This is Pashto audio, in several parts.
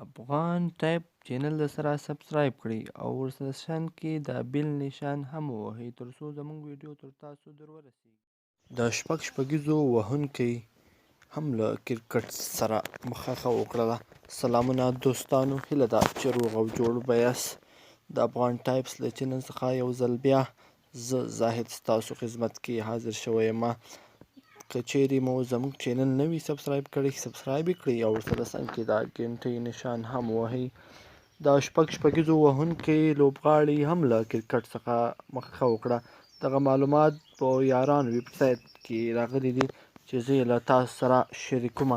افغان ټایپ چینل درسره سبسکرایب کړئ او ورسره څنګ کې د بیل نشان هم ووهئ تر څو زموږ ویډیو تر تاسو در ورسیږي. د شپږ شپږیزو وهونکی هم له کرکټ سره مخه ښه وکړله. سلامونه دوستانو، هیله ده چې روغ او جوړ به یاست. د افغان ټایپس له چینل څخه یو ځل بیا زه زاهد ستاسو خدمت کې حاضر شوی یم. که چیرې مو زموږ چینل نه وي سبسکرایب کړی، سبسکرایب یې کړئ او ورسره څنګ کې د ګنټۍ نشان هم ووهئ. د شپږ شپږیزو وهونکي لوبغاړي هم له کرکټ څخه مخه وکړه. دغه معلومات په یاران ویب سایټ کې راغلي دي چې زه یې له تاسو سره شریکوم.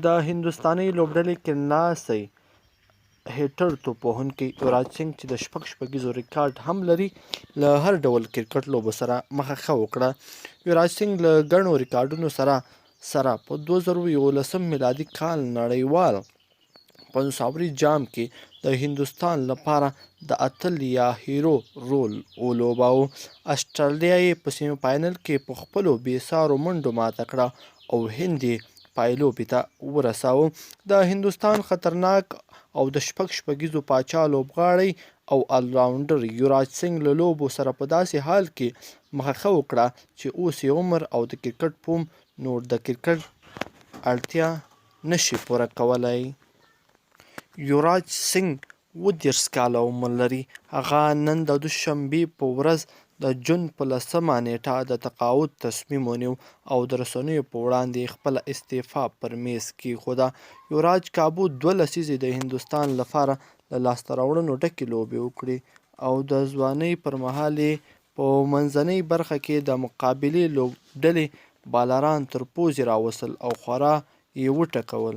د هندوستانۍ لوبډلې کینلاسی هیټر توپ وهونکی یوراج سینګ چې د شپږ شپږیزو ریکارډ هم لري، له هر ډول کرکټ لوبو سره مخه ښه وکړه. یوراج سینګ له ګڼو ریکارډونو سره سره په 2011 میلادي کال نړیوال 50 اوریز جام کې د هندوستان لپاره د اتل یا هیرو رول ولوباوه. اسټرالیا یې په سیمي فاینل کې په خپلو بې سارو منډو ماته کړه او هند یې پایلوبې ته ورساوه. د هندوستان خطرناک او د شپږ شپږیزو پاچا لوبغاړی او الراونډر یوراج سینګ له لوبو سره په داسې حال کې مخه ښه وکړه چې اوس یې عمر او د کرکټ فوم نور د کرکټ اړتیا نه شي پوره کولی. یوراج سینګ 37 کاله عمر لري. هغه نن د دوشنبې په ورځ د جون په لسمه نېټه د تقاعد تصمیم ونیو او د رسنیو په وړاندې یې خپله استعفا پر میز کېښوده. یوراج کابو دوه لسیزې د هندوستان لپاره له لاسته راوړنو ډکې لوبې وکړې او د ځوانۍ پر مهال یې په منځنۍ برخه کې د مقابلې لوبډلې بالران تر پوزې راوستل او خورا یې وټکول.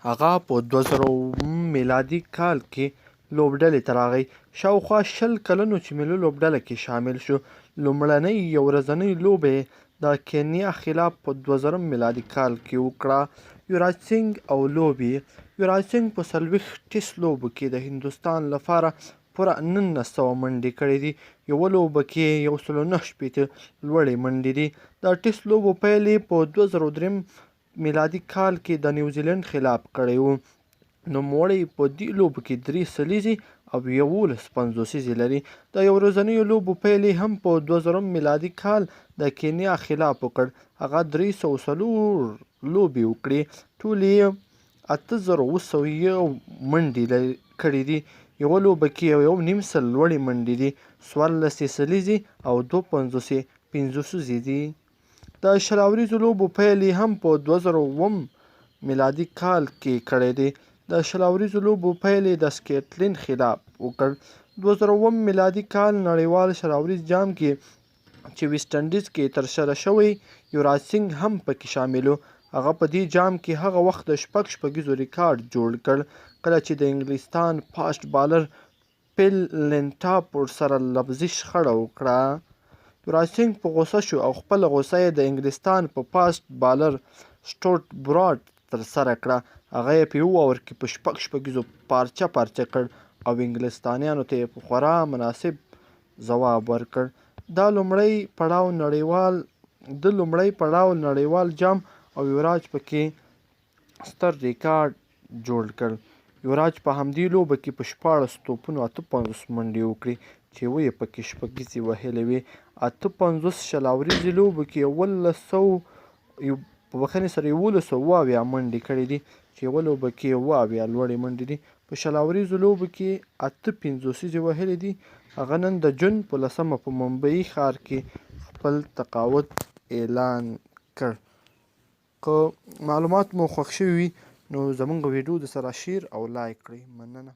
هغه په 2007 میلادي کال کې لوبډلې ته راغی. شاوخوا 20 کلن و چې ملي لوبډله کې شامل شو. لومړنۍ یو ورځنۍ لوبه یې د کینیا خلاف په 2000 میلادي کال کې وکړه. یوراج سینګ او لوبې یوراج سینګ په 40 ټیسټ لوبو کې د هندوستان لپاره پوره 1900 منډې کړې دي. یوه لوبه کې یې 169 لوړې منډې دي. د ټیسټ لوبو پیل یې په 2003 میلادي کال کې د نیوزیلنډ خلاف کړی و. نوموړی په دې لوبو کې درې سلیزې او 11 پنځوسیزې لري. د یو ورځنیو لوبو پیل یې هم په 2000 میلادي کال د کینیا خلاف وکړ. هغه 304 لوبې وکړې، ټولې یې 8701 منډې کړې دي. یوه لوبه کې یې 1.5 لوړې منډې دي، 14 یې سلیزې او 52 یې پنځوسیزې دي. د 20 اوریزو لوبو پیل یې هم په 2007 میلادي کال کې کړی دی. د 20 اوریزو لوبو پیل یې د سکاټلنډ خلاف وکړ. 2007 میلادي کال نړیوال 20 اوریز جام کې چې ویسټ انډیز کې ترسره شوی، یوراج سینګ هم پکې شامل و. هغه په دې جام کې هغه وخت د شپږ شپږیزو ریکارډ جوړ کړ کله چې د انګلستان فاسټ بالر فیل لینټاپ ورسره لفظي شخړه وکړه. یوراج سینګ په غوسه شو او خپله غوسه یې د انګلستان په فاسټ بالر سټورټ براډ ترسره کړه. هغه یې په یوه اور کې په شپږ شپږیزو پارچه پارچه کړ او انګلستانیانو ته یې په خورا مناسب ځواب ورکړ. دا لومړی پړاو نړیوال د لومړی پړاو نړیوال جام او یوراج پکې ستر ریکارډ جوړ کړ. یوراج په همدې لوبه کې په 16 توپونو 58 منډې وکړې چې یوه یې پکې شپږیزې وهلې وې. 58 20 اوریزې لوبو کې 1100 په بخښنې سره 1170 منډې کړې دي چې یوه لوبه کې یې 77 لوړې منډې دي. په 20 اوریزو لوبو کې اته پنځوسیزې وهلې دي. هغه نن د جون په لسمه په ممبۍ ښار کې خپل تقاعد اعلان کړ. که معلومات مو خوښ شوي وي نو زمونږ ویډیو د سره شیر او لایک کړئ. مننه.